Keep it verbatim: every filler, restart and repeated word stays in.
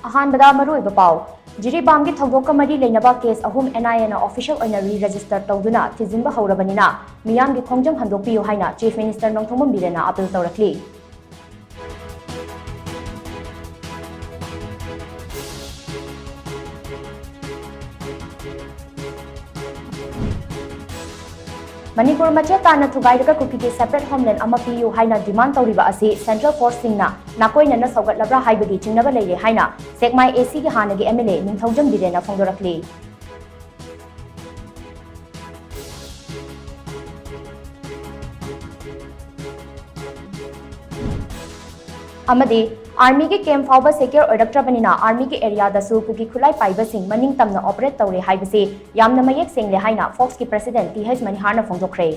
ꯑꯍꯥꯟꯕꯗ ꯃꯔꯨꯑꯣꯏꯕ ꯄꯥꯎ꯫ ꯖꯤꯔꯤꯕꯥꯝꯒꯤ ꯊꯧꯗꯣꯛꯀ ꯃꯔꯤ ꯂꯩꯅꯕ case ꯑꯍꯨꯝ NIAꯅ official ꯑꯣꯏꯅ re-register ꯇꯧꯗꯨꯅ ꯊꯤꯖꯤꯟꯕ ꯍꯧꯔꯕꯅꯤꯅ ꯃꯤꯌꯥꯝꯒꯤ ꯈꯣꯡꯖꯪ ꯍꯟꯗꯣꯛꯄꯤꯌꯨ ꯍꯥꯏꯅ Chief Minister Nongthombam ꯕꯤꯔꯦꯟꯅ appeal ꯇꯧꯔꯛꯂꯤ꯫ Manipur ꯃꯆꯦꯠ ꯇꯥꯅ ꯊꯨꯒꯥꯏꯔꯒ ꯀꯨꯀꯤꯒꯤ separate homeland ꯑꯃ ꯄꯤꯌꯨ ꯍꯥꯏꯅ demand ꯇꯧꯔꯤꯕ ꯑꯁꯤ central forceꯁꯤꯡꯅ ꯅꯥꯀꯣꯏꯅꯅ ꯁꯧꯒꯠꯂꯕ꯭ꯔꯥ ꯍꯥꯏꯕꯒꯤ ꯆꯤꯡꯅꯕ ꯂꯩꯔꯦ ꯍꯥꯏꯅ ꯁꯦꯛꯃꯥꯏ ACꯒꯤ ꯍꯥꯟꯅꯒꯤ MLA ꯅꯤꯡꯊꯧꯖꯝ ꯕꯤꯔꯦꯟꯅ ꯐꯣꯡꯗꯣꯔꯛꯂꯤ꯫ ꯑꯃꯗꯤ armyꯒꯤ camp ꯐꯥꯎꯕ secure ꯑꯣꯏꯔꯛꯇ꯭ꯔꯕꯅꯤꯅ armyꯒꯤ areaꯗꯁꯨ ꯀꯨꯀꯤ ꯈꯨꯠꯂꯥꯏ ꯄꯥꯏꯕꯁꯤꯡ ꯃꯅꯤꯡ ꯇꯝꯅ operate ꯇꯧꯔꯦ ꯍꯥꯏꯕꯁꯤ ꯌꯥꯝꯅ ꯃꯌꯦꯛ ꯁꯦꯡꯂꯦ ꯍꯥꯏꯅ Foxꯀꯤ president T H ꯃꯅꯤꯍꯥꯔꯅ ꯐꯣꯡꯗꯣꯛꯈ꯭ꯔꯦ꯫